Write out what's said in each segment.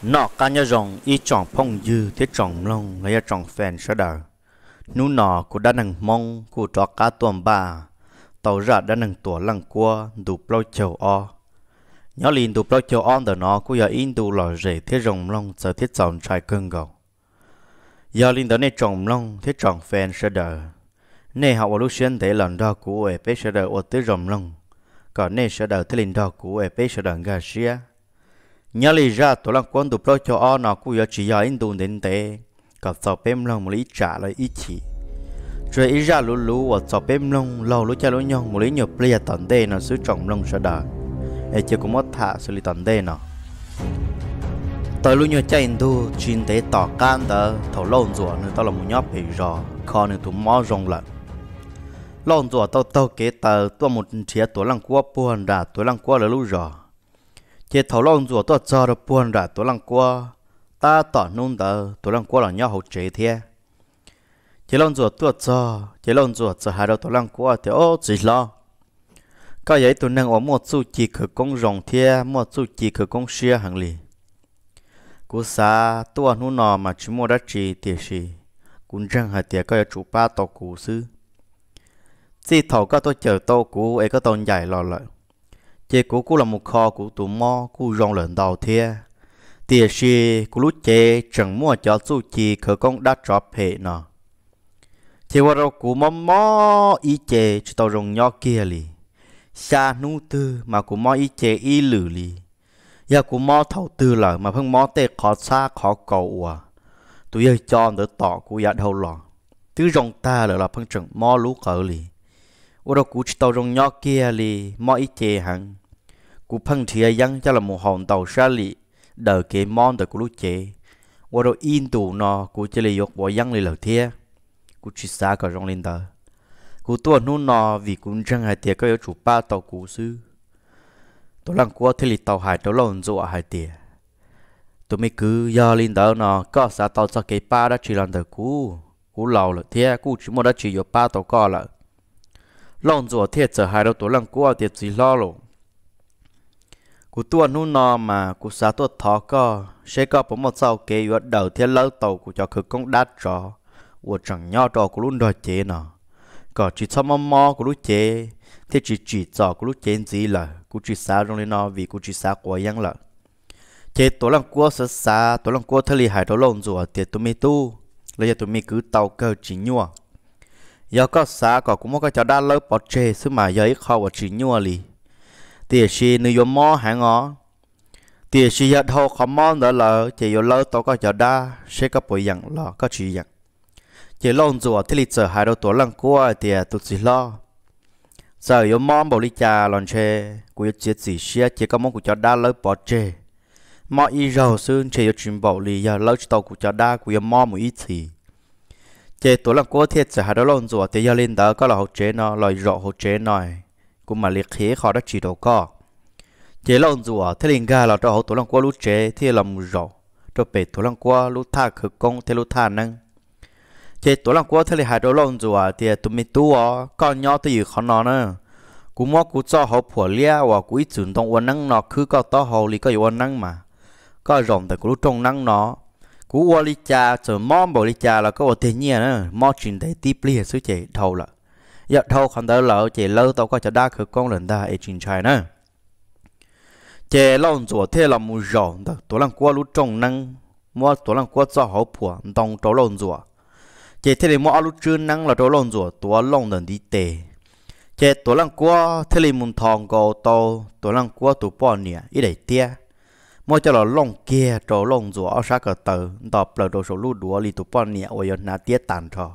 Noj qab nyob zoo ib tsoom phooj ywg thiab tsoom mloog los yog tsoom fan sawv daws. Hnub no kuv Dab Neeg Hmoob kuj rov qab tuaj npaj tau zaj dab neeg Tuam Leej Kuab ntu plaub caug ob. Nyob li ntu plaub caug ob ntawm no kuj yog ib ntu lom zem thiab zoo mloog txawv thiab txaus ntshai kawg nkaus. Yog li ntawd nej tsoom mloog thiab tsoom fan sawv daws, nej ho ua lub siab ntev los nrog kuv es peb sawv daws ua tib zoo mloog, kom nej sawv daws thiaj li nrog kuv es peb sawv daws nkag siab. Nyob li zaj Tuam Leej Kuab ntu plaub caug ob no kuj yuav tsis yog ib ntu ntev ntev kom txaus peb mloog mus li ib tsam los ib chim. Tsuas yog ib zaj luv luv uas txaus peb mloog laug lub caij lub nyoog mus li ib nyuag pliag tom ntej no xwb tsoom mloog sawv daws, es cia kuv muab tham xws li tom ntej no. Tau lub nyuag caij ntuj tsis ntev tom qab ntawd thaum Lauj Ntxuam nws tau los mus nyob pem zos kho nws tus mob zoo lawm, Lauj Ntxuam tau taug kev taw tuaj mus nrhiav Tuam Leej Kuab puag nram Tuam Leej Kuab lawv lub zos. Ces thaum Lauj Ntxuam tuaj txog rau puag nram Tuam Leej Kuab, tab tom hnub ntawd Tuam Leej Kuab los nyob hauv tsev thiab. Ces Lauj Ntxuam tuaj txog ces Lauj Ntxuam txawm hais rau Tuam Leej Kuab tias, Ob, txiv hlob, koj yog ib tug neeg uas muaj txuj ci khawv koob zoo thiab muaj txuj ci khawv koob siab heev li. Kuv xav tuaj hnub no mas tsis muaj dab tsi tiam sis kuv ntseeg hais tias koj yuav tsum pab tau kuv xwb. Txij thaum koj tuaj cawm tau kuv es koj tau ncaim los lawm, ces kuv kuj los mus kho kuv tus mob kuj zoo lawm ntau thiab, tiam sis kuv lub cev tseem muaj cov txuj ci khawv koob dab tsov phem no. Ces ua rau kuv mob mob ib ce tsis tau zoo nyob kiag li. Xya hnub twg mas kuv mob ib ce ib lwm li. Yog kuv mob thaum twg lawm mas pheej mob tej qhov txhab qhov kaus uas tus yawg co ntawd tom kuv yav dhau los, twb zoo tag lawm los pheej tseem mob lub qawv li. Ua rau kuv tsis tau zoo nyob kiag li, mob ib ce heev. Kuv pheej nrhiav yeeb coj los mus haus ntaus sab lim daws kev mob ntawm kuv lub cev, ua rau ib ntus no kuv cia li yuav quav yeeb li lawm thiab. Kuv tsis xav kom zoo li ntawd. Kuv tuaj hnub no vim kuv ntseeg hais tias koj yuav tsum pab tau kuv xwb. Tuam Leej Kuab thiaj li tau hais rau Lauj Ntxuam hais tias, Tus me kwv, yog li ntawd no koj xav tau txoj kev pab dab tsi los ntawm kuv? Kuv laus lawm thiab kuj tsis muaj dab tsi yuav pab tau koj lawm. Lauj Ntxuam thiaj txawm hais rau Tuam Leej Kuab tias, Txiv hlob los, kuv tuaj hnub no mas kuv xav tuaj thov koj seb koj puas muaj txoj kev yuav daws thiab lawb tau kuv cov khawv koob dab tsov uas tseem nyob rau kuv lub nrog cev no, kom tsis txhob mob mob kuv lub cev thiab tsis tsim txom kuv lub cev ntxiv lawm. Kuv tsis xav zoo li no vim kuv tsis xav quav yeeb lawm. Ces Tuam Leej Kuab xav xav, Tuam Leej Kuab thiaj li hais rau Lauj Ntxuam tias, Tus me tub, los yog tus me kwv tau kawg tsis nyuaj. Yog koj xav kom kuv muab koj cov dab lawb pov tseg xwb mas yog ib qho uas tsis nyuaj li, tiam sis nws yuav mob heev os. Tiam sis yog dhau qhov mob ntawd lawm ces yuav lawb tau koj cov dab seb koj puas yeem los koj tsis yeem. Ces Lauj Ntxuam thiaj li txawm hais rau Tuam Leej Kuab hais tias, Tus txiv hlob, txawm yuav mob npaum li cas los ntshe kuv yuav txiav txim siab cia koj muab kuv cov dab lawb pov tseg. Mob ib zaug xwb ntshe yuav tsis npaum li, yog lawb tsis tau kuv cov dab kuv yuav mob mus ib txhis. Ces Tuam Leej Kuab thiaj txawm hais rau Lauj Ntxuam tias, Yog li ntawd koj los hauv tsev no, los zaum hauv tsev no, kuv mam li qhia ib qho dab tsi rau koj. Ces Lauj Ntxuam thiaj li nkag los rau hauv Tuam Leej Kuab lub tsev thiaj los mus zaum rau pem Tuam Leej Kuab lub thaj khawv koob thiab lub thaj neeb. Ces Tuam Leej Kuab thiaj li hais rau Lauj Ntxuam tias, Tus me tub os, koj nyob twj ywm qhov no na. Kuv muab kuv txoj hauv phuam liab uas kuv ib txwm ntoo ua neeb no khwb koj taub hau li koj yuav ua neeb mas, koj zaum ntawm kuv lub rooj neeb no. Kuv ua li cas txawm mob npaum li cas los koj ua tiag nyiaj na, mob tsis ntev tib pliag xwb ces dhau lawm. Yog dhau qhov ntawd lawm ces lawb tau koj cov dab khawv koob lawm ntag es tsis ntshai na. Ces Lauj Ntxuam thiaj los mus zaum ntawm Tuam Leej Kuab lub rooj neeb, muab Tuam Leej Kuab txoj hauv phuam ntoo rau Lauj Ntxuam. Ces thiaj li muab ob lub tswb neeb los rau Lauj Ntxuam tuav looj ntawm ntiv tes. Ces Tuam Leej Kuab thiaj li mus nthos nkaus tau Tuam Leej Kuab tus poj niam ib daim tiab, muab coj los looj kiag rau Lauj Ntxuam ob sab ko taw nto plaws rau saum lub duav li tus poj niam uas yuav hnav tiab tag nrho.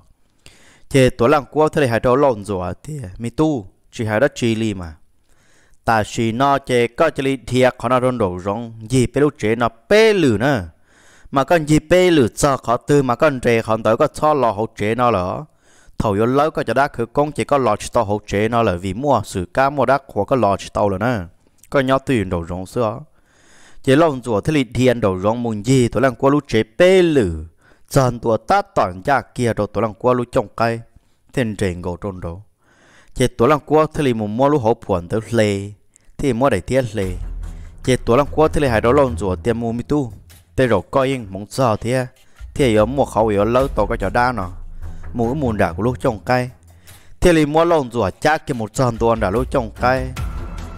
Ces Tuam Leej Kuab thiaj li hais rau Lauj Ntxuam tias, Me tub, tsis hais dab tsi li mas, tam sim no ces koj cia li dhia qhov no rau nraum zoov ncig peb lub tsev no peb lwm na. Mas koj ncig peb lwm txog qhov twg mas koj nres qhov ntawd, koj txhob los hauv tsev no lawm. Thaum yuav lawb koj cov dab khawv koob ces koj los tsis tau hauv tsev no lawm, vim muaj xwm kab muaj dab qhuas koj los tsis tau lawm na. Koj nyob twj ywm nraum zoov xwb os. Ces Lauj Ntxuam thiaj li dhia nraum zoov mus ncig Tuam Leej Kuab lub tsev peb lwm, txog ntua tab tom ncaj kiag rau Tuam Leej Kuab lub cooj qaib, thiaj nres nkaus rau nraud. Ces Tuam Leej Kuab thiaj li mus muab lub hauv phuam ntawd hle, thiaj muab daim tiab hle. Ces Tuam Leej Kuab thiaj li hais rau Lauj Ntxuam tias, Mus me tub, tej zaum koj yeej hmoov txog thiab, thiaj yuav muaj qhov uas yuav lawb tau koj cov dab no. Mus wb mus nram kuv lub cooj qaib. Thiaj li muab Lauj Ntxuam cab kiag mus txog ntua nram lub cooj qaib,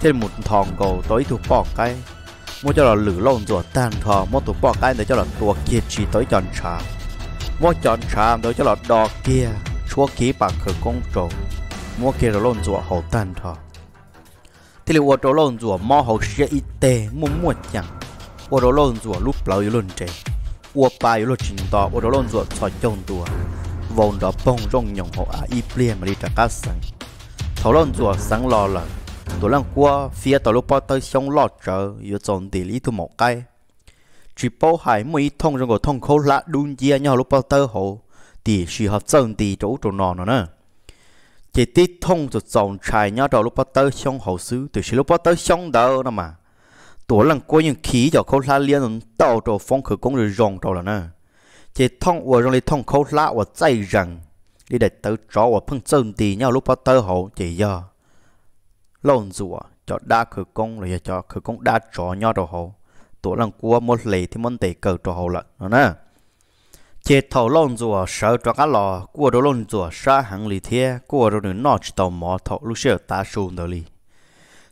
thiaj li mus nthos nkaus tau ib tug poj qaib, muab coj los lwm Lauj Ntxuam tag nrho, muab tus poj qaib ntawd coj los tua kiag tsis tau ib co ntshav, muab cov ntshav ntawd coj los do kiag tshuab kiag ib pas khawv koob rau, muab kiag rau Lauj Ntxuam haus tag nrho. Thiaj li ua rau Lauj Ntxuam mob hauv siab ib teg muaj muaj ceem, ua rau Lauj Ntxuam lub plawv yuav luag nres, ua pa yuav luag tsis nto, ua rau Lauj Ntxuam txhos caug ntua, vau nrov poog zooj nyoos hauv av ib pliag mam li rov qab xeev. Thaum Lauj Ntxuam xeev los lawm, Tuam Leej Kuab fiab tau lub pob tawb xyoob loj tsawv yuav txaus nti li ib tug maum qaib. Tsis paub hais muaj ib thooj zoo nkaus thooj khaub hlab dub nciab nyob hauv lub pob tawb hauv, tiam sis ho txawj nti rau ub rau no no na. Ces tib thooj txaus txaus ntshai nyob rau lub pob tawb xyoob hauv xwb, tiam sis lub pob tawb xyoob ntawd no mas, Tuam Leej Kuab yeej khi ib co khaub hlab liab ntau rau foob khawv koob zoo zoo rau lawm na. Ces thooj uas zoo li thooj khaub hlab uas txaij zees li daim tawv tsov uas pheej txawj nti nyob hauv lub pob tawb hauv ces yog Lauj Ntxuam cov dab khawv koob los yog cov khawv koob dab tsov nyob rau hauv, Tuam Leej Kuab muab hle thiab muab ntes kaw rau hauv lawm no na. Ces thaum Lauj Ntxuam sawv rov qab los kuj ua rau Lauj Ntxuam sab heev li thiab kuj ua rau nws noj tsis tau mov thaum lub sij hawm tav su ntawd li.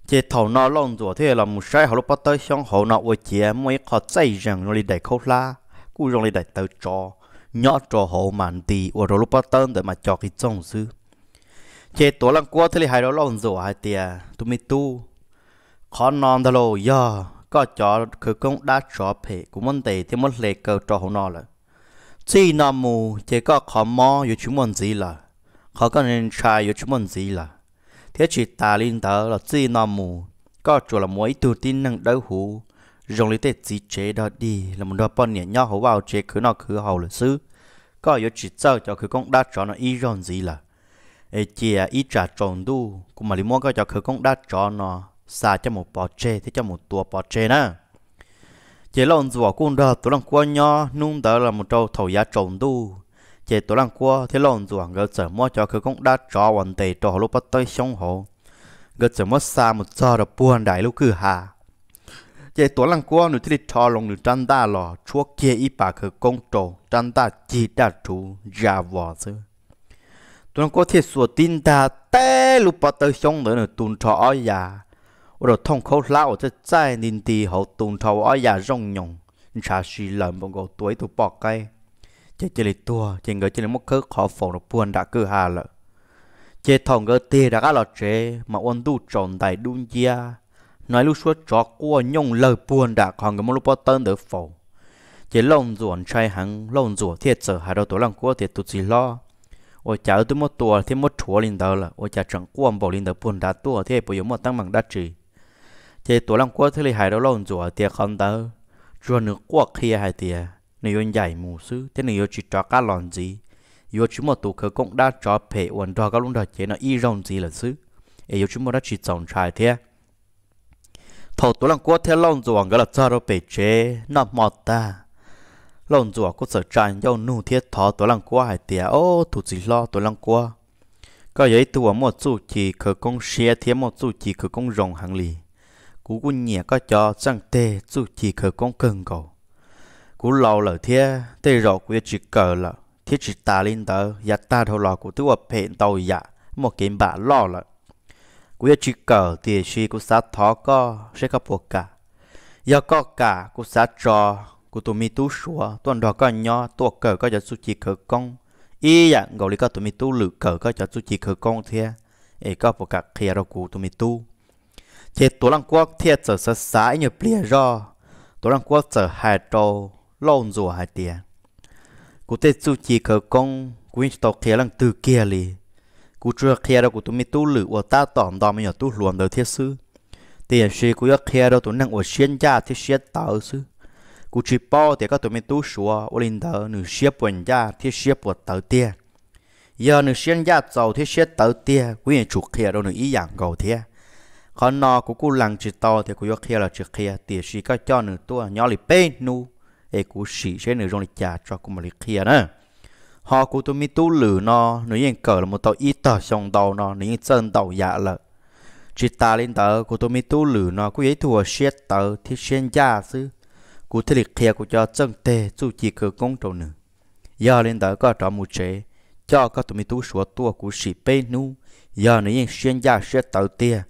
Ces thaum no Lauj Ntxuam thiaj los mus saib hauv lub pob tawb xyoob hauv no ua ciav muaj ib qho txaij zees zoo li daim khaub hlab, kuj zoo li daim tawv tsov nyob rau hauv mas nti ua rau lub pob tawb ntawd mas co qis txoog xwb. Ces Tuam Leej Kuab thiaj li hais rau Lauj Ntxuam hais tias, Tus me tub, qhov no ntag lauj, yog koj cov khawv koob dab tsov phem kuv muab ntes thiab muab hle kaw rau hauv no lawm. Txij no mus ces koj qhov mob yuav tsis muaj ntxiv lawm, qhov koj ntshai yuav tsis muaj ntxiv lawm, thiab tsis tas li ntawd los txij no mus koj tsuas los ua ib tug tib neeg dawb huv zoo li tej txiv tsev dog dig los nrog poj niam nyob hauv vaj hauv tsev khwv noj khwv haus lawm xwb. Koj yuav tsis txawj cov khawv koob dab tsov no ib zaug ntxiv lawm. Es cia ib tsam tsaus ntuj kuv mam li muab koj cov khawv koob dab tsov no xa coj mus pov tseg thiab coj mus tua pov tseg na. Ces Lauj Ntxuam kuj nrog Tuam Leej Kuab nyob hnub ntawd los mus rau thaum yav tsaus ntuj. Ces Tuam Leej Kuab thiab Lauj Ntxuam nkawd txawm muab cov khawv koob dab tsov uas ntes rau hauv lub pob tawb xyoob hauv, nkawd txawm muab xa mus txog rau puag nram lub kwj ha. Ces Tuam Leej Kuab nws thiaj li rho loo nws rab ntaj los tshuab kiag ib pas khawv koob rau, rab ntaj cig daj rhuv ntsa vos xwb. Tuam Leej Kuab thiaj xuas tib ntaj teb lub pob tawb xyoob ntawd nws tu nrho ob yav, ua rau thooj khaub hlab uas txaij txaij nti nti hauv tu nrho ua ob yav zooj nyoos, ntshav si lawm npaum nkaus tua ib tug poj qaib, ces cia li tuag, ces nkawd cia li muab khawb qhov faus rau puag nram kwj ha lawm. Ces thaum nkawd tig rov qab los tsev mas ua ntuj tsaus ntais dub nciab, hnov ib lub suab tsov quaj nyooj lawg puag nram qhov nkawd muab lub pob tawb ntawd faus. Ces Lauj Ntxuam ntshai heev, Lauj Ntxuam thiaj txawm hais rau Tuam Leej Kuab tias, Tus txiv hlob, ua cas wb twb muab tua thiab muab rhuav li ntawd lawm, ua cas tseem quaj npaum li ntawd puag nrad tuaj thiab, puas yuav muaj teeb meem dab tsi? Ces Tuam Leej Kuab thiaj li hais rau Lauj Ntxuam tias, Qhov ntawd tsuas yog nws quaj qhia hais tias nws yuav ncaim mus xwb thiab nws yuav tsis rov qab los ntxiv, yuav tsis muaj tus khawv koob dab tsov phem uas nrog koj lub nrog cev no ib zaug ntxiv lawm xwb, es yuav tsis muaj dab tsi txaus ntshai thiab. Thaum Tuam Leej Kuab thiab Lauj Ntxuam nkawd los txog rau pem tsev noj hmo tag, Lauj Ntxuam kuj txawm tsa ncauj nug thiab thov Tuam Leej Kuab hais tias, Ob, tus txiv hlob Tuam Leej Kuab, koj yog ib tug uas muaj txuj ci khawv koob siab thiab muaj txuj ci khawv koob zoo heev li. Kuv kuj nyiam koj cov txeej teg txuj ci khawv koob kawg nkaus. Kuv laus lawm thiab tej zaum kuv yuav tsis kawm lawm, thiab tsis tas li ntawd yav tag dhau los kuv twb ua phem ntau yam muaj kev npam loj lawm. Kuv yuav tsis kawm, tiam sis kuv xav thov koj saib koj puas kam. Yog koj kam, kuv xav tso kuv tus me tub Suav tuaj nrog koj nyob, tuaj kawm koj cov txuj ci khawv koob ib yam nkaus li koj tus me tub Lwm kawm koj cov txuj ci khawv koob thiab. es koj puas kam qhia rau kuv tus me tub? Ces Tuam Leej Kuab thiaj txawm xav xav ib nyuag pliag zog, Tuam Leej Kuab txawm hais rau Lauj Ntxuam hais tias, kuv tej txuj ci khawv koob kuv yeej tsis tau qhia leej twg kiag li. Kuv tsuas qhia rau kuv tus me tub Lwm uas tab tom nto me nyuam tub hluas ntawd thiab xwb. Tiam sis kuv yuav qhia rau tus neeg uas siab ncaj thiab siab tawv xwb. Kuv tsis paub tias koj tus me tub Suav ua li ntawd nws siab puas ncaj thiab siab puas tawv tiag. Yog nws siab ncaj txaus thiab siab tawv tiag, kuv yeej tsum qhia rau nws ib yam nkaus thiab. Qhov no kuv kuj lees tsis tau tias kuv yuav qhia los tsis qhia, tiam sis koj coj nws tuaj nyob li peb hnub es kuv sim seb nws zoo li cas tso kuv mam li qhia na. Ho kuv tus me tub Lwm no, nws yeej kawm los mus tau ib tog xyoo ntau no, nws yeej txawj ntau yam lawm. Tsis tas li ntawd, kuv tus me tub Lwm no kuj yog ib tug uas siab tawv thiab siab ncaj xwb, kuv thiaj li qhia kuv cov txheej teg txuj ci khawv koob rau nws. Yog li ntawd koj rov mus tsev, coj koj tus me tub Suav tuaj kuv sim peb hnub, yog nws yeej siab ncaj siab tawv tiag,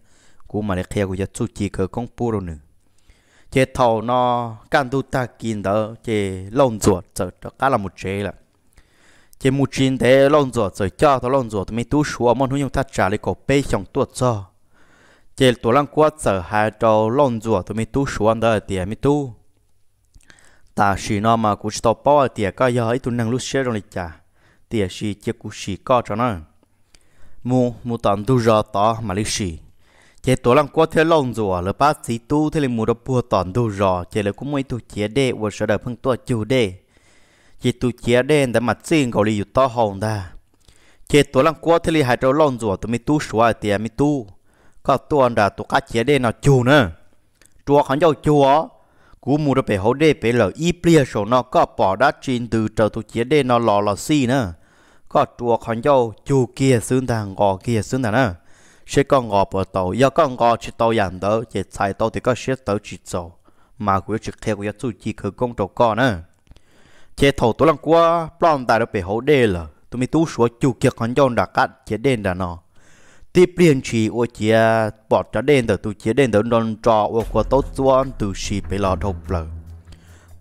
kuv mam li qhia kuv cov txuj ci khawv koob pub rau nws. Ces thaum no kaj ntug tag kis ntawd ces Lauj Ntxuam txawm rov qab los mus tsev lawm. Ces mus tsis ntev Lauj Ntxuam txawm coj tau Lauj Ntxuam tus me tub Suav muaj hnub nyoog thaj tsam li kaum peb xyoos tuaj txog. Ces Tuam Leej Kuab txawm hais rau Lauj Ntxuam tus me tub Suav ntawd hais tias, me tub, tam sim no mas kuv tsis tau paub hais tias koj yog ib tug neeg lub siab zoo li cas, tiam sis cia kuv sim koj tso na. Mus, mus tom ntug zos tod mam li sim. Ces Tuam Leej Kuab thiab Lauj Ntxuam lawv pab txiv tub thiaj li mus rau puag tom ntug zos, ces lawv kuj muaj ib tug ciav dej uas sawv daws pheej tuaj cug dej. Ces tus ciav dej ntawd mas txij nkaus li yus taub hau ntag. Ces Tuam Leej Kuab thiaj li hais rau Lauj Ntxuam tus me tub Suav hais tias, me tub, koj tuaj nram tus qab ciav dej no cug na, rua qhov ncauj cug os. Kuv mus rau pem hauv dej pem lawm, ib pliag saum no koj pom dab tsi ntws raws tus ciav dej no los los xij na, koj rua qhov ncauj cug kiag xwb ntag, nqos kiag xwb ntag na, seb koj nqos puas tau. Yog koj nqos tsis tau yam ntawd ces txhais tau tias koj siab tawv tsis txaus, mas kuv yuav tsis qhia kuv cov txuj ci khawv koob rau koj na. Ces thaum Tuam Leej Kuab ploj ntais rau pem hauv dej lawm, tus me tub Suav cug kiag qhov ncauj nram qab ciav dej nram no, tib pliag ntshis ua ciav pom cov dej ntawm tus ciav dej ntawd nro nro ua kua taub txuab ntws si pem los dhau plaws.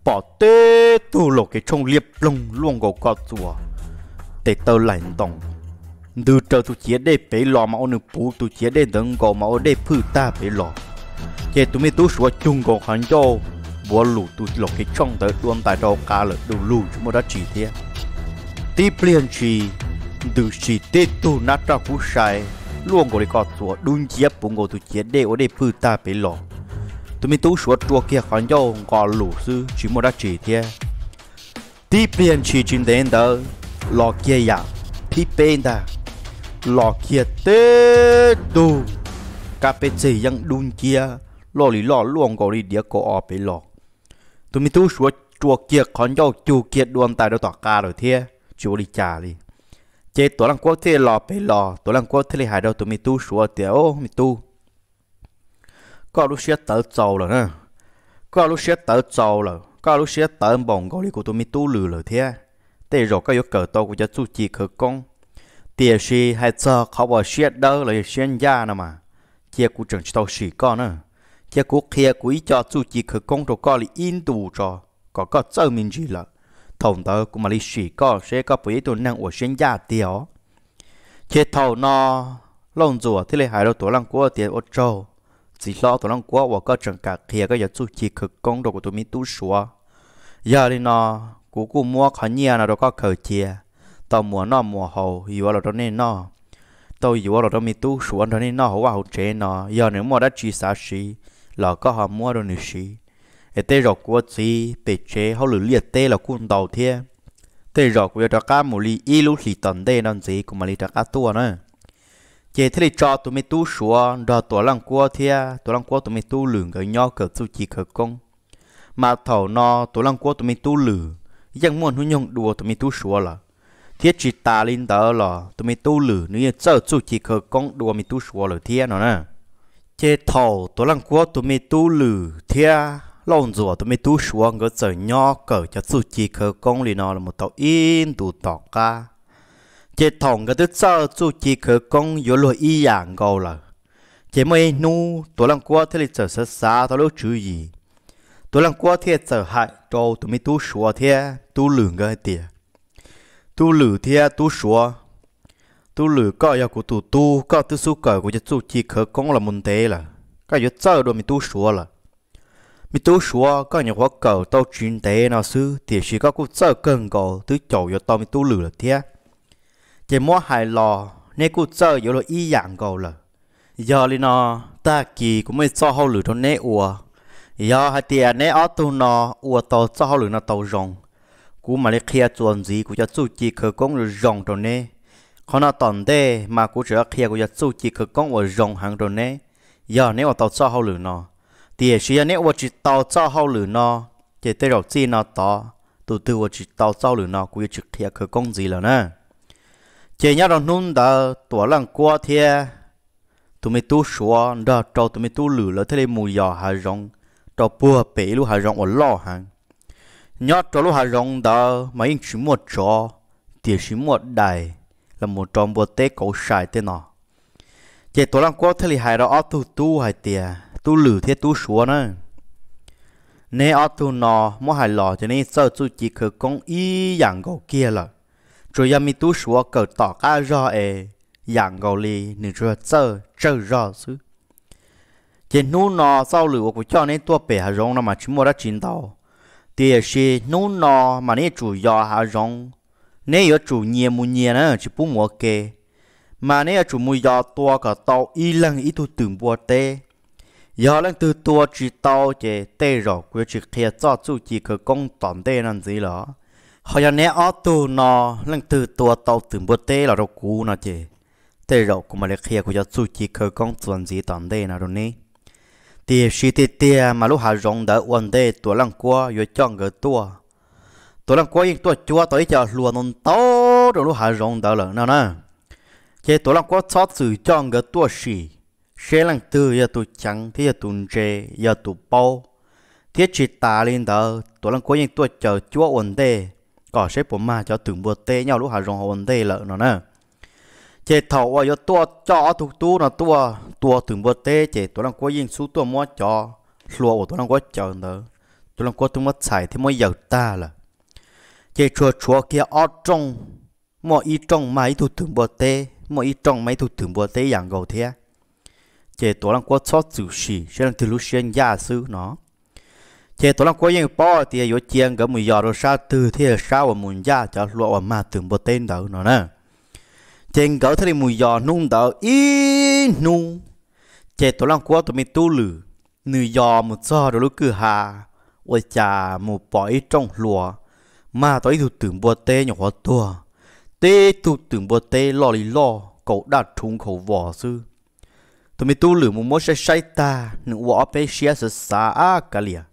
Pom teb tug laum kev tshooj liab ploog luaj nkaus koj txuas tes taw laim ntoos ntws raws tus ciav dej pem los mas ua nws puv tus ciav dej ntawd nkaus mas ua dej phwj tag pem los. Ces tus me tub Suav cug nkaus qhov ncauj npuav lus tus laum kev tshooj ntawd dua ntais rau hauv qab lawm du lug tsis muaj dab tsi thiab. Tib pliag ntshis ntws si teb tug nab raj kub sai luaj nkaus li koj txuas dub nciab puv nkaus tus ciav dej ua dej phwj tag pem los. Tus me tub Suav rua kiag qhov ncauj nqos lus xwb tsis muaj dab tsi thiab. Tib pliag ntshis tsis ntev ntawd los kiag yam thib peb ntag, los kiag teb tug kab peb txeg yeeb dub nciab loj li loj luaj nkaus li diav kaum ob pem los. Tus me tub Suav rua kiag qhov ncauj cug kiag dua ntais rau tom qab lawm thiab tsis ua li cas li. Ces Tuam Leej Kuab thiaj los pem los, Tuam Leej Kuab thiaj li hais rau tus me tub Suav tias, o me tub, koj lub siab tawv txaus lawm na, koj lub siab tawv txaus lawm, koj lub siab tawv npaum nkaus li kuv tus me tub Lwm lawm thiab. Tej zaum koj yuav kawm tau kuv cov txuj ci khawv koob, tiam sis hais txog qhov uas siab dawb los yog siab ncaj no mas, cia kuv tseem tsis tau sim koj na. Cia kuv qhia kuv ib co txuj ci khawv koob rau koj li ib ntus tso, kom koj txawj me ntsis lawm, thaum ntawd kuv mam li sim koj seb koj puas yog ib tug neeg uas siab ncaj tiag os. Ces thaum no Lauj Ntxuam thiaj li hais rau Tuam Leej Kuab tias, ua tsaug txiv hlob Tuam Leej Kuab uas koj tseem kam qhia koj cov txuj ci khawv koob rau kuv tus me tub Suav. Yog li no, kuv kuj muab qhov nyiaj no rau koj khaws cia, tau muas noj muas haus yuav los rau nej noj, tau yuav los rau me tub Suav nrog nej noj hauv vaj hauv tsev no, yog nws muaj dab tsi xav siv los koj ho muab rau nws siv. Es tej zaum kuv ua txiv pem tsev hauj lwm liaj teb los kuj ntau thiab, tej zaum kuv yuav rov qab mus li ib lub hlis tom ntej no ntxiv kuv mam li rov qab tuaj na. Ces thiaj li tso tus me tub Suav nrog Tuam Leej Kuab thiab Tuam Leej Kuab tus me tub Lwm nkawd nyob kawm txuj ci khawv koob. Mas thaum no Tuam Leej Kuab tus me tub Lwm yeej muaj hnub nyoog dua tus me tub Suav lawm, thiab tsis tas li ntawd los tus me tub Lwm nws yeej txawj txuj ci khawv koob dua me tub Suav lawm thiab no na. Ces thaum Tuam Leej Kuab tus me tub Lwm thiab Lauj Ntxuam tus me tub Suav nkawd txawm nyob kawm cov txuj ci khawv koob li no los tau ib ntus tom qab, ces thaum nkawd twb txawj txuj ci khawv koob yuav luag ib yam nkaus lawm, ces muaj ib hnub Tuam Leej Kuab thiaj li txawm xav xav tau lub tswv yim. Tuam Leej Kuab thiaj txawm hais rau tus me tub Suav thiab tub Lwm nkawd hais tias, tub Lwm thiab tub Suav, Tub Lwm, koj yog kuv tus tub, koj twb xub kawm kuv cov txuj ci khawv koob los mus ntev lawm, koj yuav txawj dua me tub Suav lawm. Me tub Suav koj nyuam qhuav kawm tau tsis ntev no xwb, tiam sis koj kuj txawj kawg nkaus, twb caum yuav tau me tub Lwm lawm thiab. Ces muab hais los neb kuj txawj yuav luag ib yam nkaus lawm. Yog li no, tag kis kuv muaj ib txoj hauj lwm rau neb ua. Yog hais tias neb ob tug no ua tau txoj hauj lwm no tau zoo, kuv mam li qhia txuas ntxiv kuv cov txuj ci khawv koob zoo zoo rau neb. Qhov no tom ntej mas kuv tseem qhia kuv cov txuj ci khawv koob uas zoo heev rau neb, yog neb ua tau txoj hauj lwm no. Tiam sis yog neb ua tsis tau txoj hauj lwm no, ces tej zaum txij no tod, tus twg ua tsis tau txoj hauj lwm no kuv yuav tsis qhia khawv koob ntxiv lawm na. Ces nyob rau hnub ntawd Tuam Leej Kuab thiab tus me tub Suav nrog rau tus me tub Lwm lawv thiaj li mus yos hav zoov rau puag pem ib lub hav zoov uas loj heev. Nyob rau lub hav zoov ntawd mas yeej tsis muaj tsov, tiam sis muaj dais los mus rau npua teb kauv sai tej no. Ces Tuam Leej Kuab thiaj li hais rau ob tug tub hais tias, Tub Lwm thiab tub Suav na, neb ob tug no muab hais los ces neb txawj txuj ci khawv koob ib yam nkaus kiag lawm. Tsuas yog me tub Suav kawm tom qab zog es yam nkaus li nws tsuas yog txawj tsawg zog xwb. Ces hnub no txoj hauj lwm uas kuv coj neb tuaj pem hav zoov no mas tsis muaj dab tsi ntau, tiam sis hnub no mas neb yuav tsum yos hav zoov, neb yuav tsum nyias mus nyias na, tsis pub mus ua ke, mas neb yuav tsum mus yos tua kom tau ib leeg ib tug twm npua teb. Yog leej twg tua tsis tau ces tej zaum kuv yuav tsis qhia txoj txuj ci khawv koob tom ntej no ntxiv lawm. Ho yog neb ob tug no leej twg tua tau twm npua teb los rau kuv no ces tej zaum kuv mam li qhia kuv cov txuj ci khawv koob txuas ntxiv tom ntej no rau neb. Tiam sis tiag tiag mas lub hav zoov ntawd ua ntej Tuam Leej Kuab yuav coj nkawd tuaj, Tuam Leej Kuab yeej tuaj cuab tau ib co hlua ntau ntau rau lub hav zoov ntawd lawm no na. Ces Tuam Leej Kuab txhob txwm coj nkawd tuaj sim seb leej twg yog tus cheev thiab yog tus ntse, yog tus paub. Thiab tsis tas li ntawd, Tuam Leej Kuab yeej tuaj caw cuab ua ntej kom seb puas mag cov twm npua teb nyob lub hav zoov hauv ua ntej lawm no na. Ces thaum uas yuav tuaj coj ob tug tub no tuaj tua twm npua teb ces Tuam Leej Kuab yeej xub tuaj muab cov hlua uas Tuam Leej Kuab caw ntawd, Tuam Leej Kuab twb muab txhais thiab muab yaws tag lawm. Ces tsuas tshuav kiag ob rooj, muaj ib rooj mag ib tug twm npua teb, muaj ib rooj mag ib tug twm npua teb yam nkaus thiab. Ces Tuam Leej Kuab txhob txwm sim seb leej twg lub siab ncaj xwb no. Ces Tuam Leej Kuab yeej paub hais tias yuav cia nkawd mus yos rau sab twg thiaj yog sab uas mus ncaj cov hlua uas mag twm npua teb ntawd no na. Ces nkawd thiaj li mus yos hnub ntawd ib hnub. Ces Tuam Leej Kuab tus me tub Lwm, nws yos mus txog rau lub kwj ha, ua cas mus pom ib rooj hlua mag tau ib tug twm npua teb nyuam qhuav tuag, tib tug twm npua teb loj li loj kaus daj rhuv nkhaus vos xwb. Tus me tub Lwm mus muab saib saib tag, nws ua ob peb siab xav xav, ab kav liam,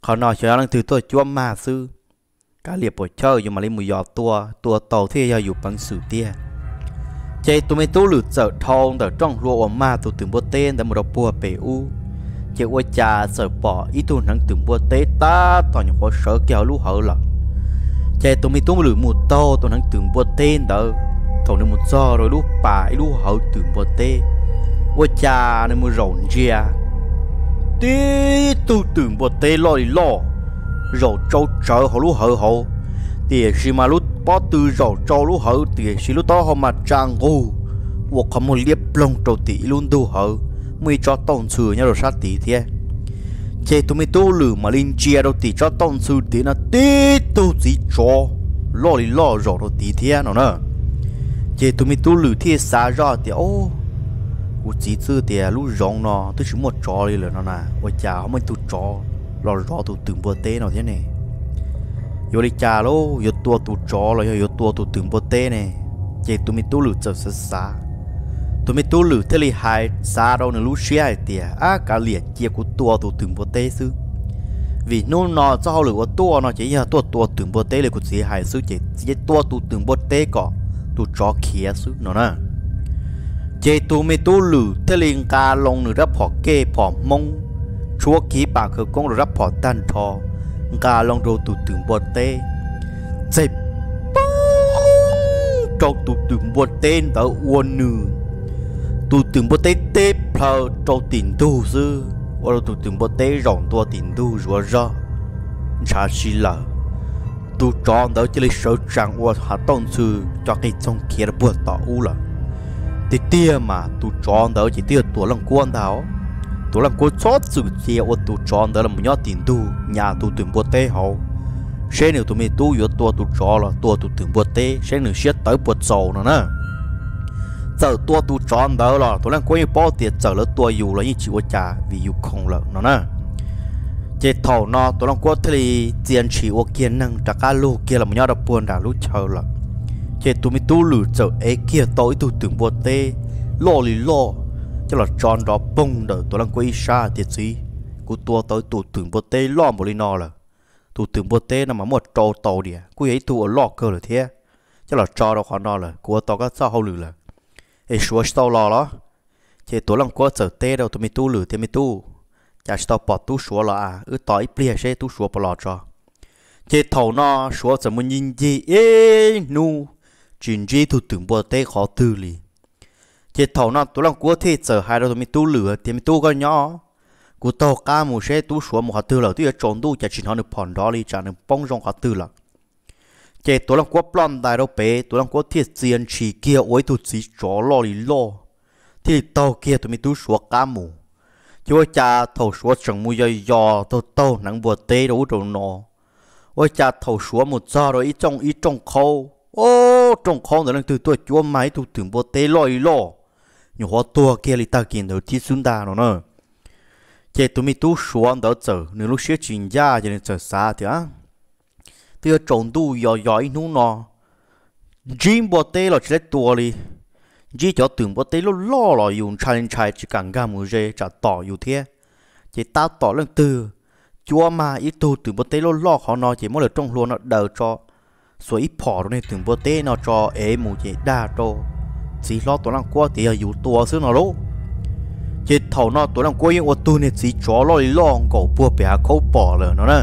qhov no xyov leej twg tuaj cuab mag xwb. Kav liam puas chawj, yus mam li mus yos tua, tua tau thiaj yog yus peev xwm tiag. Ces tus me tub Lwm txawm dhau ntawm rooj hlua uas mag tus twm npua teb ntawd mus rau puag pem ub, ces ua cas txawm pom ib tug hneev twm npua teb tab tom nyuam qhuav sawv kiag hauv lub hawv lawm. Ces tus me tub Lwm mus taug tus hneev twm npua teb ntawd, thaum nws mus txog rau ib lub pas ib lub hawv twm npua teb, ua cas nws mus zaum ntsia, tib tug twm npua teb loj li loj zaum tsau tsawv hauv lub hawv hauv. Tiam sis mas lub pob tw zaum tsau lub hawv, tiam sis lub taub hau mas tsa nqug ua qhov muag liab ploog rau tim ib lub ntug hawv, muaj ib tsob tauj ntxhw nyob rau sab tid thiab. Ces tus me tub Lwm mam li ntsia rau tim tsob tauj ntxhw tid no, tib tug txiv tsov loj li loj zaum rau tid thiab no na. Ces tus me tub Lwm thiaj xav zoj tias, Au, kuv txiv txwj tias lub zoov no twb tsis muaj tsov li lawm no na, ua cas ho muaj ib tug tsov los zov tus twm npua teb no thiab ne? Yuav li cas lauj, yuav tua tus tsov los yog yuav tua tus twm npua teb ne? Ces tus me tub Lwm txawm xav xav, tus me tub Lwm thiaj li hais xav rau nws lub siab hais tias, Ab, kav liam, cia kuv tua tus twm npua teb xwb, vim hnub no txoj hauj lwm uas tuaj no ces yog tuaj tua twm npua teb li kuv txiv hais xwb, ces cia tua tus twm npua teb kom tus tsov khiav xwb no na. Ces tus me tub Lwm thiaj li nqa loo nws rab phom kej phom hmoob, tshuab kiv pam khawv koob rau rab phom tag nrho, nqa loo rau tus twm npua teb, txeg poob rau tus twm npua teb ntawd ua nws, tus twm npua teb teb plaws rau tim ntug xwb, ua rau tus twm npua teb zaum ntua tim ntug zuav zog, ntshav si lawm. Tus tsov ntawd cia li sawv tsees ua hav tauj ntxhw co qig txoog khiav rau puag tom ub lawm. Tiag tiag mas tus tsov ntawd ces twb yog Tuam Leej Kuab ntag. Tuam Leej Kuab txhob txwm cia ua tus tsov ntawd los nyob tim ntug nyas tus twm npua teb hauv, seb nws tus me tub yuav tua tus tsov los tua tus twm npua teb seb nws siab tawv puas txaus no na. Txawm tua tus tsov ntawd los Tuam Leej Kuab yeej paub tias txawm lawv tua yus los yeej tsis ua cas vim yus khoom lawm no na. Ces thaum no Tuam Leej Kuab thiaj li txia ntshis ua kiag neeg rov qab lug kiag los nyob rau puag nram lub chaw lawm. Ces tus me tub Lwm txawm ev kiag tau ib tug twm npua teb loj li loj coj los tso nrov poog ntawm Tuam Leej Kuab ib sab tias, Txiv, kuv tua tau ib tug twm npua teb loj npaum li no lawm. Tus twm npua teb no mas muaj rau tau diam, kuj yog ib tug uas loj kawg lawm thiab. Coj los tso rau qhov no lawm, kuv ua tau koj txoj hauj lwm lawm. Es Suav tsis tau los los? Ces Tuam Leej Kuab txawm teb rau tus me tub Lwm tias, Me tub, cas tsis tau pom tub Suav los a? Wb tos ib pliag seb tub Suav puas los tso. Ces thaum no Suav txawm mus ncig ncig ib hnub tsis ntsib tug twm npua teb qhov twg li. Ces thaum no Tuam Leej Kuab thiaj txawm hais rau tus me tub Lwm tias, Me tub, koj nyob, kuv taug qab mus seb tub Suav mus qhov twg lawm, twb yuav tsaus ntuj cas tsis hnov nws phom nrov li, tsam nws poob zoo qhov twg lawm. Ces Tuam Leej Kuab ploj ntais rau pem, Tuam Leej Kuab thiaj txia ntshis kiag ua ib tug txiv tsov loj li loj, thiaj li taug kiag tus me tub Suav qab mus. Ces ua cas thaum Suav tseem mus yos yos taug taug hneev npua teb rau ub rau no, ua cas thaum Suav mus txog rau ib rooj, ib rooj qhaub, o, rooj qhaub ntawd leej twg tuaj cuab mag ib tug twm npua teb loj li loj, nyuam qhuav tuag kiag li tag kis ntawd thiab xwb ntag no na. Ces tus me tub Suav ntawd txawm nws lub siab tsis ncaj ces nws txawm xav tias, Twb yuav tsaus ntuj yos yos ib hnub no, ntsib npua teb los tsis tau tua li, ntsib cov twm npua teb loj loj los yus ntshai li ntshai tsis kam nkag mus ze tsam tom yus thiab. Ces tab tom leej twg cuab mag ib tug twm npua teb loj loj qhov no ces muab lawv rooj hlua no daws tso, xuas ib phom rau niag twm npua teb no tso es mus ces dag rau txiv hlob Tuam Leej Kuab tias yog yus tua xwb no lauj. Ces thaum no Tuam Leej Kuab yeej ua tug niag txiv tsov loj li loj nkaus puag pem hav khaub pom lawm no na.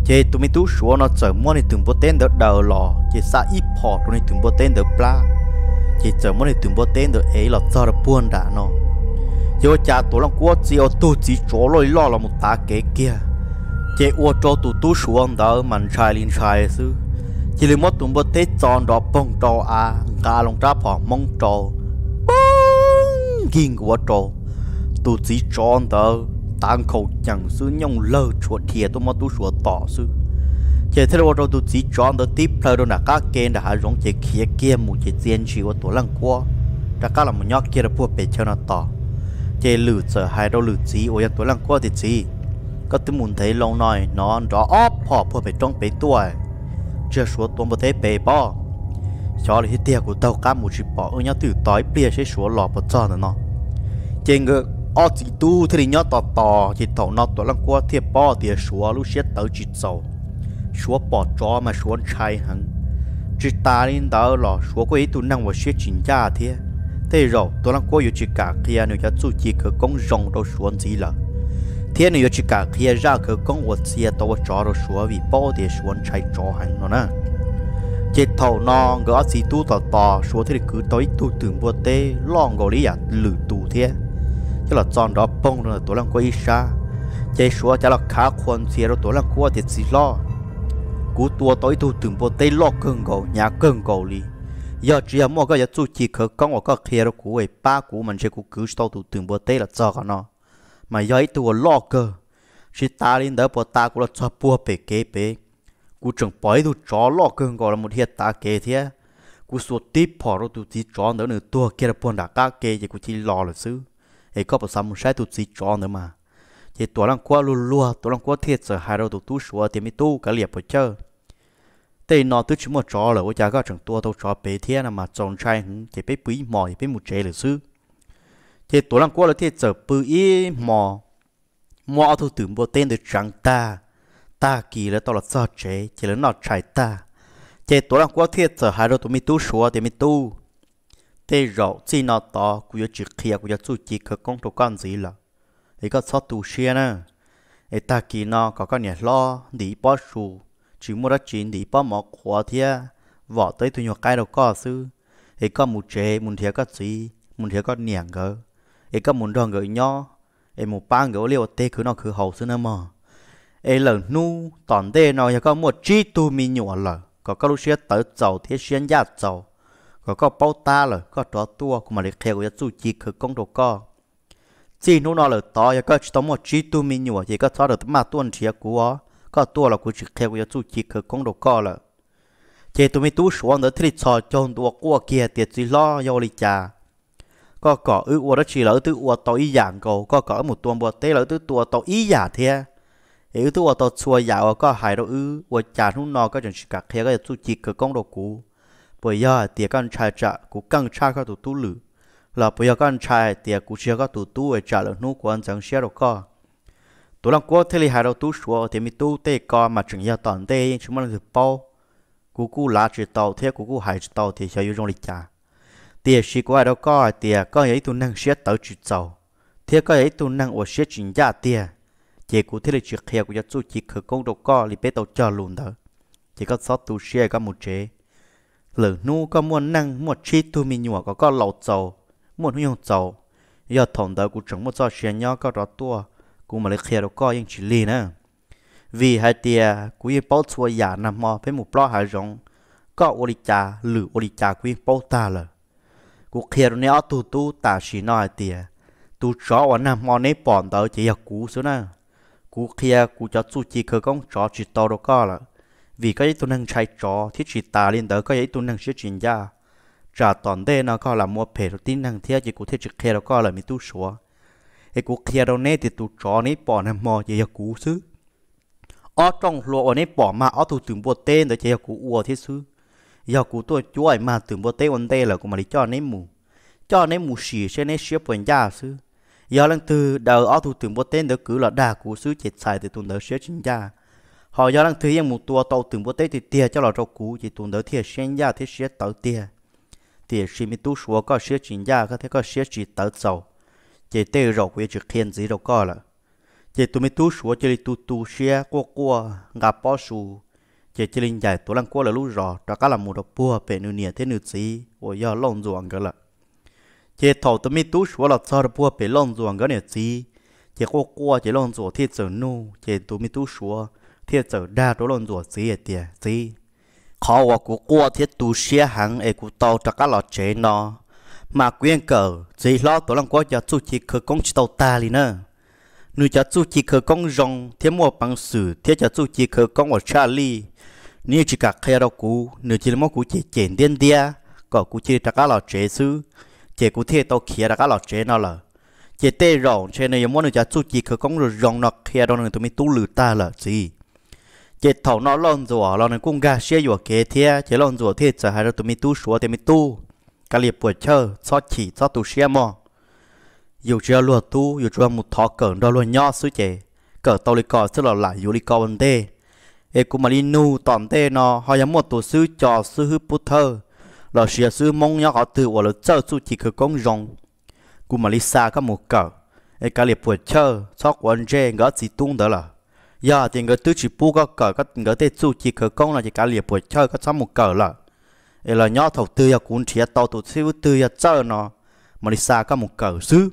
Ces tus me tub Suav no txawm muab niag twm npua teb ntawd daws los ces xa ib phom rau niag twm npua teb ntawd plab, ces txawm muab niag twm npua teb ntawd ev los txog rau puag nram no. Ces ua cas Tuam Leej Kuab txia ua tug txiv tsov loj li loj los mus tav kev kiag, ces ua rau tus tub Suav ntawd mas ntshai li ntshai xwb. Cia li muab tus npua teb txo nrov poog rau av, nqa loo rab phom Hmoob rau, poob nkig nkuav rau. Tus txiv tsov ntawd tav nkhaus cees xwb, nyooj lawg tshuav dhia tuaj muab tub Suav tom xwb. Ces thiaj li ua rau tus txiv tsov ntawd tib plhaw rau nram qab ke nram hav zoov ces khiav kiag mus ces txia ntshis ua Tuam Leej Kuab rov qab los mus nyob kiag rau puag pem chaw no tos. Ces Lwm txawm hais rau Lwm txiv uas yog Tuam Leej Kuab tias, Txiv, koj twb mus ntev loo no, hnov nrov ob phom puag pem roob pem tuaj, tsis yog Suav tua npua teb pem pob? Xyov li thiab tiag, kuv taug qab mus tsis pom, wb nyob twj ywm tos ib pliag seb Suav los puas txog ntawm no. Ces nkawd ob txiv tub thiaj li nyob tos tos, ces thaum no Tuam Leej Kuab thiaj paub tias Suav lub siab tawv tsis txaus. Suav pom tsov mas Suav ntshai heev. Tsis tas li ntawd los Suav kuj yog ib tug neeg uas siab tsis ncaj thiab. Tej zaum Tuam Leej Kuab yuav tsis kam qhia nws cov txuj ci khawv koob zoo rau Suav ntxiv lawm, thiab nws yuav tsis kam qhia zaj khawv koob uas txia tau ua tsov rau Suav vim paub tias Suav ntshai tsov heev no na. Ces thaum no nkawd ob txiv tub tos tos, Suav thiaj li kwv tau ib tug twm npua teb loj nkaus li yam Lwm tus thiab, coj los txo nrov poog rau ntawm Tuam Leej Kuab ib sab. Ces Suav cav los khav qhua ntxhias rau Tuam Leej Kuab tias, Txiv hlob, kuv tua tau ib tug twm npua teb loj kawg nkaus, hnyav kawg nkaus li. Yog tsis yog muaj koj cov txuj ci khawv koob uas koj qhia rau kuv es pab kuv mas ntshe kuv kwv tsis tau tus twm npua teb los txog qhov no, mas yog ib tug uas loj kawg. Tsis tas li ntawd, puag ta kuv los txog puag pem kev pem, kuv tseem pom ib tug tsov loj kawg nkaus los mus dhia tav kev thiab. Kuv xuas tib phom rau tus txiv tsov ntawd, nws tuag kiag rau puag nram qab ke ces kuv cia li los lawm xwb. Es koj puas xav mus saib tus txiv tsov ntawd mas? Ces Tuam Leej Kuab luag luag, Tuam Leej Kuab thiaj txawm hais rau tus tub Suav tias, Me tub, kav liam puas cawj, tej no twb tsis muaj tsov lawm, ua cas koj tseem tua tau tsov pem thiab no mas txaus ntshai heev, ces peb pw ib hmos es peb mus tsev lawm xwb. Ces Tuam Leej Kuab lawv thiaj txawm pw ib hmos, muab ob tug twm npua teb ntawd tseev tag. Tag kis lawv tau los txog tsev ces lawv noj tshais tag. Ces Tuam Leej Kuab thiaj txawm hais rau tus me tub Suav tias, Me tub, tej zaum txij no tod kuv yuav tsis qhia kuv cov txuj ci khawv koob rau koj ntxiv lawm, es koj txhob tu siab na. Es tag kis no kom koj niam hlob ntim ib pob su, tsis muaj dab tsi ntim ib pob mov qhuav thiab vom tau ib tug nyuag qaib rau koj xwb, es koj mus tsev mus nrhiav koj txiv mus nrhiav koj niam nkawd, es koj mus nrog nkawd nyob, es mus pab nkawd ua liaj ua teb khwv noj khwv haus xwb nawb mog. Es lawm hnub tom ntej no yog koj muaj tsib tug me nyuam lawm, kom koj lub siab tawv txaus thiab siab ncaj txaus, kom koj paub tab lawm koj rov tuaj kuv mam li qhia kuv cov txuj ci khawv koob rau koj. Txij hnub no lawm tod yog koj tsis tau muaj tsib tug me nyuam ces koj txhob maj tuaj nrhiav kuv os, koj tuaj los kuv tsis qhia kuv cov txuj ci khawv koob rau koj lawm. Ces tus me tub Suav ntawd thiaj li txhos caug ntua quaj kiag tias, Txiv hlob, yog ua li cas? Koj kom wb ua dab tsi los wb twb ua tau ib yam nkaus, koj kom wb mus tua npua teb los wb twb tua tau ib yam thiab. Es wb twb ua tau txhua yam uas koj hais rau wb, ua cas hnub no koj tseem tsis kam qhia koj cov txuj ci khawv koob rau kuv? Puas yog hais tias koj ntshai tsam kuv keej tshaj koj tus tub lwm, los puas yog koj ntshai hais tias kuv tsis yog koj tus tub es tsam lwm hnub kuv ua ntxeev siab rau koj? Tus Leej Kuab thiaj li hais rau tub Suav tias, Me tub, tej ko mas tseem yog tom ntej yeej tsis muaj leej twg paub. Kuv kuj lav tsis tau thiab kuv kuj hais tsis tau tias xyov yuav zoo li cas. Tiam sis kuv hais rau koj hais tias koj yog ib tug neeg siab tawv tsis txaus, thiab koj yog ib tug neeg uas siab tsis ncaj tiag, ces kuv thiaj li tsis qhia kuv cov txuj ci khawv koob rau koj li peb tau cog lus ntawd. Ces koj txhob tu siab, koj mus tsev. Lwm hnub koj muaj neej muaj tsib tug me nyuam kom koj laus txaus, muaj hnub nyoog txaus, yog thaum ntawd kuv tseem muaj txoj sia nyob, koj rov tuaj kuv mam li qhia rau koj yeej tsis lig na. Vim hais tias kuv yeej paub txhua yam, nag hmo peb mus plob hav zoov, koj ua li cas lwm ua li cas kuv yeej paub tag lawm. Kuv qhia rau neb ob tug tub tam sim no hais tias tus tsov uas nag hmo neb pom ntawd ces yog kuv xwb na. Kuv qhia kuv cov txuj ci khawv koob tsov tsis tau rau koj lawm, vim koj yog ib tug neeg ntshai tsov, thiab tsis tas li ntawd koj yog ib tug neeg siab tsis ncaj. Tsam tom ntej no koj lam muaj phem rau tib neeg thiab ces kuv thiaj tsis qhia rau koj lawm me tub Suav. Es kuv qhia rau neb tias tus tsov neb pom nag hmo ces yog kuv xwb. Ob rooj hlua uas neb pom mag ob tug twm npua teb ntawd ces yog kuv ua thiab xwb. Yog kuv tuaj cuab mag twm npua teb ua ntej lawm kuv mam li coj neb mus, coj neb mus sim seb neb siab puas ncaj xwb. Yog leej twg daws ob tug twm npua teb ntawd kwv los dag kuv xwb ces txhais tias tus ntawd siab tsis ncaj. Ho yog leej twg yeej mus tua tau twm npua teb tiag tiag coj los rau kuv ces tus ntawd thiaj siab ncaj thiab siab tawv tiag. Tiam sis me tub Suav, koj siab tsis ncaj koj thiab koj siab tsis tawv txaus, ces tej zaum kuv yuav tsis qhia ntxiv rau koj lawm. Ces tus me tub Suav cia li tu tu siab quaj quaj nqa pob su, ces cia li ncaim Tuam Leej Kuab lawv lub zos rov qab los mus rau puag pem nws niam thiab nws txiv uas yog Lauj Ntxuam nkawd lawm. Ces thaum tus me tub Suav los txog rau puag pem Lauj Ntxuam nkawd niam txiv, ces quaj quaj ces Lauj Ntxuam thiaj txawm nug, ces tus me tub Suav thiaj txawm dag rau Lauj Ntxuam txiv hais tias, Txiv, qhov uas kuv quaj thiab tu siab heev es kuv tau rov qab los tsev no, mas kuv yeej kawm txiv hlob Tuam Leej Kuab cov txuj ci khawv koob tsis tau tag li na. Nws cov txuj ci khawv koob zoo thiab muaj peev xwm thiab cov txuj ci khawv koob uas tshaj lij, nws yeej tsis kam qhia rau kuv, nws cia li muab kuv cem cem ntiab ntiab kom kuv cia li rov qab los tsev xwb, ces kuv thiaj tau khiav rov qab los tsev no lawm. Ces tej zaum ntshe nws yuav muab nws cov txuj ci khawv koob zoo zoo no qhia rau nws tus me tub Lwm tag lawm txiv. Ces thaum no Lauj Ntxuam los nws kuj nkag siab yuam kev thiab, ces Lauj Ntxuam thiaj txawm hais rau tus me tub Suav tias, Me tub, kav liam puas chawj, txhob chim txhob tu siab mog. Yus tsis yog luag tub, yus tsuas yog mus thov kawm nrog luag nyob xwb, ces kawm tau li ko xwb los lam yuav li ko ua ntej. Es kuv mam li nug tom ntej no ho yog muaj tus xib hwb Co, xib hwb Pub Thawj lossis yog xib hwb Hmoob nyob qhov twg uas lawv txawj txuj ci khawv koob zoo, kuv mam li xa koj mus kawm. Es kav liam puas chawj, txhob quav ntsej nkawd ob txiv tub ntawd lawm. Yog hais tias nkawd twb tsis pub koj kawm nkawd tej txuj ci khawv koob no ces kav liam puas chawj, koj txhob mus kawm lawm. Es los nyob thaum twg yog kuv nrhiav tau tus xib hwb twg yog txawj no, mam li xa koj mus kawm xwb.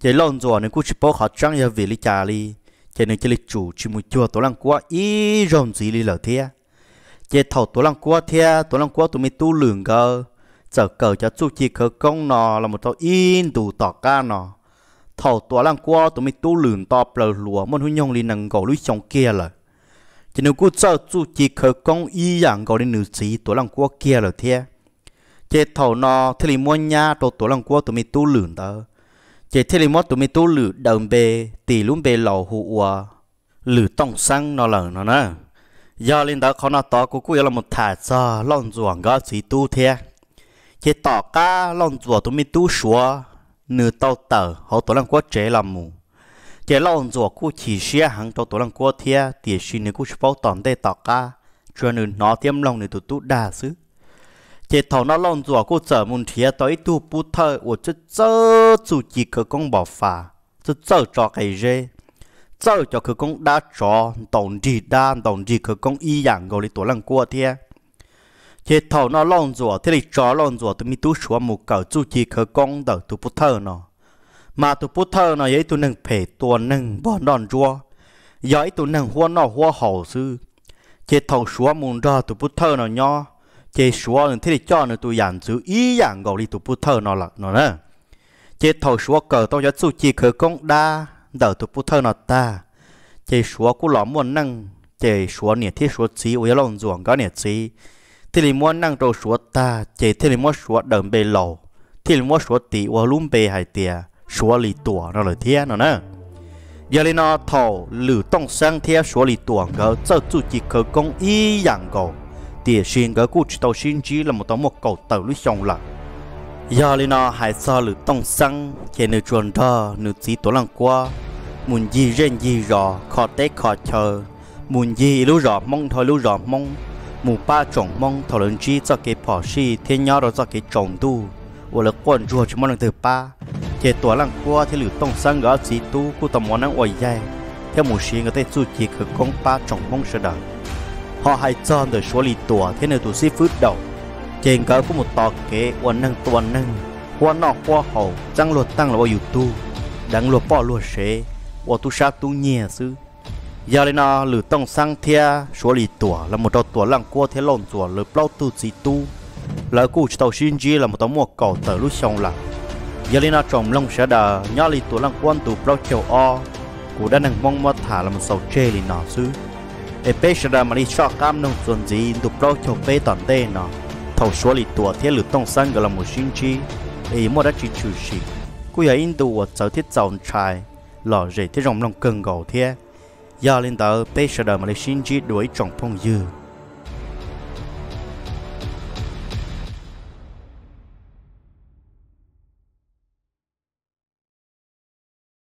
Ces Lauj Ntxuam nws kuj tsis paub qhov tseeb yog vim li cas li, ces nws cia li tsum tsis mus cuag Tuam Leej Kuab ib zaug ntxiv li lawm thiab. Ces thaum Tuam Leej Kuab thiab Tuam Leej Kuab tus me tub Lwm nkawd txawm kawm cov txuj ci khawv koob no los mus tau ib ntus tom qab no, thaum Tuam Leej Kuab tus me tub Lwm nto plaws hluas muaj hnub nyoog li nees nkaum lub xyoo kiag lawm, ces nws kuj txawj txuj ci khawv koob ib yam nkaus li nws txiv Tuam Leej Kuab kiag lawm thiab. Ces thaum no thiaj li muab nyab rau Tuam Leej Kuab tus me tub Lwm ntawd, ces thiaj li muab tus me tub Lwm daws npe, tis lub npe laus hu ua Lwm Tooj Xeeb no lawm no na. Yog li ntawd qhov no tod kuv kuj yuav los tham txog Lauj Ntxuam nkawd txiv tub thiab. Ces tom qab Lauj Ntxuam tus me tub Suav nws tau tawm hauv Tuam Leej Kuab tsev los mus, ces Lauj Ntxuam kuj chim siab heev rau Tuam Leej Kuab thiab, tiam sis nws kuj tsis paub tom ntej tom qab, tsuas nws hnov thiab mloog nws tus tub dag xwb. Ces thaum no Lauj Ntxuam kuj txawm mus nrhiav tau ib tug pub thawj uas txawj txawj txuj ci khawv koob npam fas, txawj txawj tso qe zeb, txawj cov khawv koob dab tsov, ntaus nrig dab ntaus nrig khawv koob ib yam nkaus li Tuam Leej Kuab thiab. Ces thaum no Lauj Ntxuam thiaj li tso Lauj Ntxuam tus me tub Suav mus kawm txuj ci khawv koob ntawm tus pub thawj no. Mas tus pub thawj no yog ib tug neeg phem tua neeg npog nroj ntsuab, yog ib tug neeg huab noj huab haus xwb. Ces thaum Suav mus nrog tus pub thawj no nyob, Ces Suav nws thiaj li coj nws tus yam ntxwv ib yam nkaus li tus pov thawj no lawm no na. Ces thaum Suav kawm tau cov txuj ci khawv koob dab ntawm tus pov thawj no tag, ces Suav kuj los muaj neej, ces Suav niam thiab Suav txiv uas yog Lauj Ntxuam nkawd niam txiv thiaj li muab neej rau Suav tag, ces thiaj li muab Suav daws npe laus, thiaj li muab Suav tis ua lub npe hais tias Suav Lis Tuam no lawm thiab no na. Yog li no thaum Lwm Tooj Xeeb thiab Suav Lis Tuam nkawd txawj txuj ci khawv koob ib yam nkaus, tiam sis nkawd kuj tsis tau sib ntsib los mus tau muaj kaum tawm lub xyoo lawm. Yog li no hais txog Lwm Tooj Xeeb ces nws tsuas nrog nws txiv Tuam Leej Kuab mus ncig zej ncig zos, kho teb kho chaw, mus ncig ib lub zos Hmoob dhau ib lub zos Hmoob, mus pab tsoom Hmoob thaum lawv ntsib txoj kev phom sij thiab nyob rau txoj kev tsaus ntuj uas lawv quaj ntsuag tsis muaj leej twg pab. Ces Tuam Leej Kuab thiab Lwm Tooj Xeeb nkawd ob txiv tub kuj tau mus ua neeb ua yaig thiab mus siv nkawd tej txuj ci khawv koob pab tsoom Hmoob sawv daws. Ho hais txog ntawm Suav Lis Tuam thiab nws tus xib fwb Daum, ces nkawd kuj mus tos kev ua neeg tua neeg, huab noj huab haus, txeeb luag teej los ua yus tug, deev luag poj luag sev, ua tub sab tub nyiag xwb. Yog li no Lwm Tooj Xeeb thiab Suav Lis Tuam los mus rau Tuam Leej Kuab thiab Lauj Ntxuam lawv plaub tug txiv tub, lawv kuj tsis tau sib ntsib los mus tau muaj kaum tawm lub xyoo lawm. Yog li no tsoom mloog sawv daws, nyob li Tuam Leej Kuab ntu plaub caug ob, kuv dab neeg Hmoob muab tham los mus xaus tseg li no xwb. Es peb sawv daws mam li soj qab mloog txuas ntxiv ntu plaub caug peb tom ntej no, thaum Suav Lis Tuam thiab Lwm Tooj Xeeb nkawd los mus sib ntsib, es muaj dab tsi tshwm sim. Kuj yog ib ntu uas txawv thiab txaus ntshai, lom zem thiab zoo mloog kawg nkaus thiab. Yog li ntawd peb sawv daws mam li sib ntsib dua ib tsoom phooj ywg.